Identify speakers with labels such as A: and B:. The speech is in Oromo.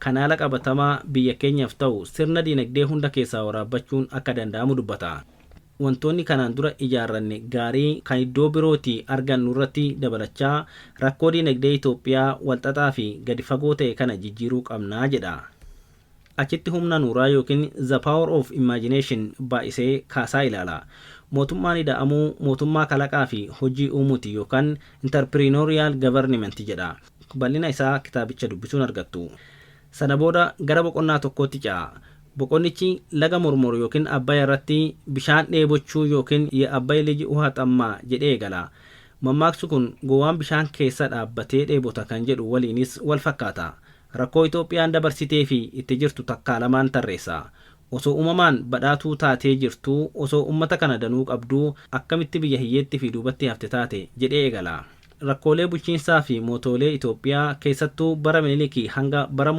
A: kan haala qabatamaa biyya keenyaaf ta'u sirna diinagdee hunda keessaa waraabbachuun akka danda'amu dubbata. Wantoonni kanaan dura ijaarranne gaarii kan iddoo birootii argannu irratti dabalachaa rakkoo diinagdee Itoophiyaa walxaxaa fi gadi fagoo ta'e kana jijjiiruu qabnaa jedha. Achitti humna nuuraa yookiin the power of imagination baay'isee kaasaa ilaala. Mootummaan ida'amuu mootummaa kalaqaa fi hojii uumuuti yookaan entrepreneurial government jedha. Bal'ina isaa kitaabicha dubbisuun argattu. Sana booda gara boqonnaa tokkootti ce'a. Boqonnichi laga Mormor yookiin Abbaay irratti bishaan dheebochuu yookiin የአባይ ልጅ ውሃ ጠማ jedhee eegala. Mammaaksi kun gowwaan bishaan keessa dhaabbatee dheebota kan jedhu waliinis wal fakkaata. Rakkoo Itoophiyaan dabarsitee fi itti jirtu takkaa lamaan tarreessa. Osoo uumamaan badhaatuu taatee jirtuu, osoo uummata kana danuu qabduu, akkamitti biyya hiyyeetti fi duubatti hafte taate jedhee eegala. Rakkoolee bulchiinsaa fi mootolee Itoophiyaa, keessattuu bara Minilikii hanga bara